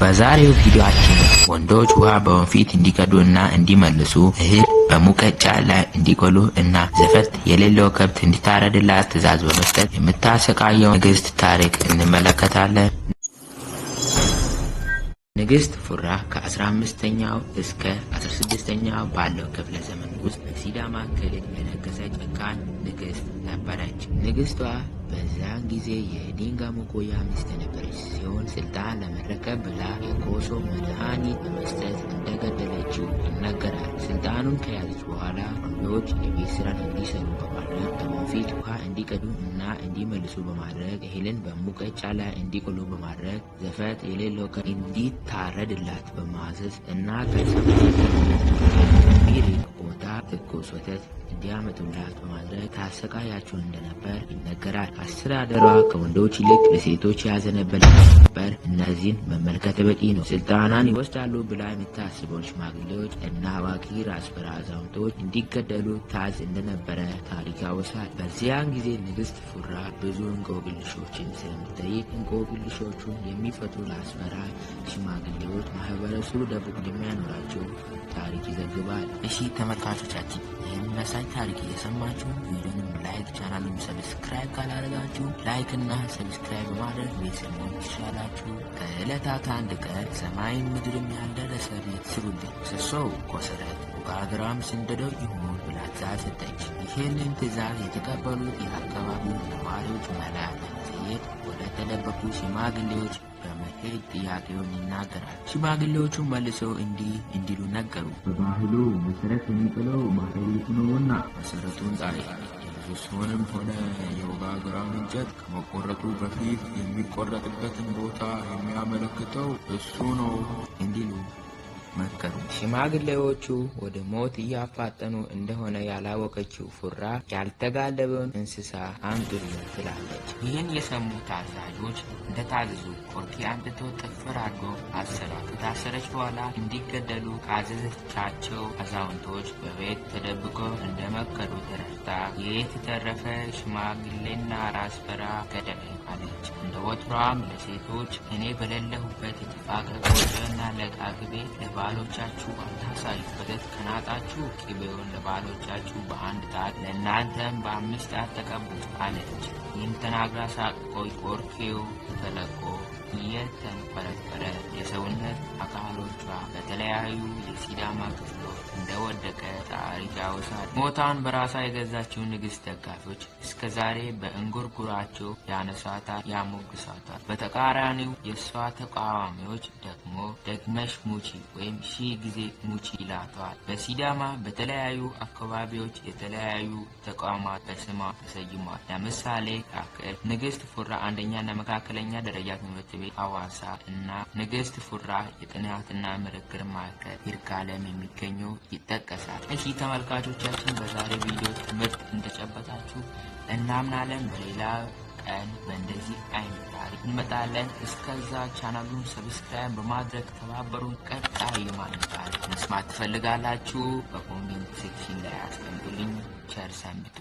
በዛሬው ቪዲዮአችን ወንዶች ውሃ በወንፊት እንዲቀዱ እና እንዲመልሱ፣ እህል በሙቀጫ ላይ እንዲቆሉ እና ዘፈት የሌለው ከብት እንዲታረድላት ትዕዛዝ በመስጠት የምታሰቃየው ንግስት ታሪክ እንመለከታለን። ንግስት ፉራ ከ15ኛው እስከ 16ኛው ባለው ክፍለ ዘመን ውስጥ በሲዳማ ክልል የነገሰች ጨካኝ ንግስት ነበረች። ንግስቷ በዚያን ጊዜ የዲንጋ ሞኮያ ሚስት የነበረች ሲሆን፣ ስልጣን ለመረከብ ብላ የኮሶ መድኃኒት በመስጠት እንደገደለችው ይነገራል። ስልጣኑን ከያዘች በኋላ ወንዶች የቤት ስራን እንዲሰሩ በማድረግ፣ በወንፊት ውሃ እንዲቀዱ እና እንዲመልሱ በማድረግ፣ እህልን በሙቀጫ ላይ እንዲቆሉ በማድረግ፣ ዘፈት የሌለው እንዲታረድላት በማዘዝ እና ከ8 ኪሎ ሜትር የሚርቅ ቦታ ትኩስ ወተት እንዲያመጡላት በማድረግ ታሰቃያቸው እንደነበር ይነገራል። አስተዳደሯ ከወንዶች ይልቅ ለሴቶች ያዘነበለ ነበር። እነዚህን መመልከት በቂ ነው። ስልጣኗን ይወስዳሉ ብላ የምታስበውን ሽማግሌዎች እና አዋቂ ራስ በራ አዛውንቶች እንዲገደሉ ታዝ እንደነበረ ታሪክ ያወሳል። በዚያን ጊዜ ንግስት ፉራ ብዙ እንቆቅልሾችን ስለምትጠይቅ እንቆቅልሾቹን የሚፈቱ ራስ በራ ሽማግሌዎች ማህበረሰቡ ደብቆ እንደሚያኖራቸው ታሪክ ይዘግባል። እሺ ተመልካቾቻችን፣ ይህን መሳይ ታሪክ እየሰማችሁ ቪዲዮንም like፣ ቻናሉን subscribe ካላደረጋችሁ like እና subscribe በማድረግ ቤተሰብ መሆን ትችላላችሁ። ከዕለታት አንድ ቀን ሰማይም ምድርም ያልደረሰ ቤት ስሩልኝ፣ ምሰሶው ኮሰረት፣ ወጋግራም ስንደዶ ይሁን ብላ ትእዛዝ ሰጠች። ይህንን ትእዛዝ የተቀበሉት የአካባቢው ነዋሪዎች መላ ለመጠየቅ ወደ ተደበቁ ሽማግሌዎች በመሄድ ጥያቄውን ይናገራል። ሽማግሌዎቹ መልሰው እንዲህ እንዲሉ ነገሩ። በባህሉ መሰረት የሚጥለው ባለቤቱ ነውና መሰረቱን ጣይ። የምሰሶንም ሆነ የወጋግራውን እንጨት ከመቆረጡ በፊት የሚቆረጥበትን ቦታ የሚያመለክተው እሱ ነው። እንዲሉ መከሩ። ሽማግሌዎቹ ወደ ሞት እያፋጠኑ እንደሆነ ያላወቀችው ፉራ ያልተጋለበውን እንስሳ አምጡልኝ ትላለች። ይህን የሰሙ ታዛዦች እንደታዘዙ ቆርኪ አምጥቶ ጥፍር አድርጎ አሰሯት። ከታሰረች በኋላ እንዲገደሉ ካዘዘቻቸው አዛውንቶች በቤት ተደብቆ እንደመከሩ ተረድታ የት የተረፈ ሽማግሌና ራስ በራ ገደለኝ አለች። እንደ ወትሯም ለሴቶች እኔ በሌለሁበት የተፋቀ ቆጮና ለቃ ቅቤ ለባሎቻችሁ አታሳዩ። ወተት ከናጣችሁ ቅቤውን ለባሎቻችሁ በአንድ ጣት፣ ለእናንተም በአምስት ጣት ተቀቡት አለች። ይህን ተናግራ ሳትቆይ ቆርኬው ተለቆ እየተንፈረፈረ የሰውነት አካሎቿ በተለያዩ የሲዳማ ክፍሎች እንደወደቀ ታሪክ ያወሳል። ሞታን በራሷ የገዛችው ንግስት ደጋፊዎች እስከ ዛሬ በእንጉርጉራቸው ያነሷታል፣ ያሞግሷታል። በተቃራኒው የእሷ ተቃዋሚዎች ደግሞ ደግመሽ ሙቺ ወይም ሺህ ጊዜ ሙቺ ይላቷል። በሲዳማ በተለያዩ አካባቢዎች የተለያዩ ተቋማት በስሟ ተሰይሟል። ለምሳሌ ያክል ንግስት ፉራ አንደኛና መካከለኛ ደረጃ ትምህርት ቤት ሐዋሳ እና ንግስት ፉራ የጥናትና ምርምር ማዕከል ይርጋለም የሚገኘው ይጠቀሳል። እሺ ተመልካቾቻችን፣ በዛሬ ቪዲዮ ትምህርት እንደጨበጣችሁ እናምናለን። በሌላ ቀን በእንደዚህ አይነት ታሪክ እንመጣለን። እስከዛ ቻናሉን subscribe በማድረግ ተባበሩን። ቀጣይ የማንን ታሪክ መስማት ትፈልጋላችሁ? በ comment section ላይ አስቀምጡልኝ። ቸር ሰንብቱ።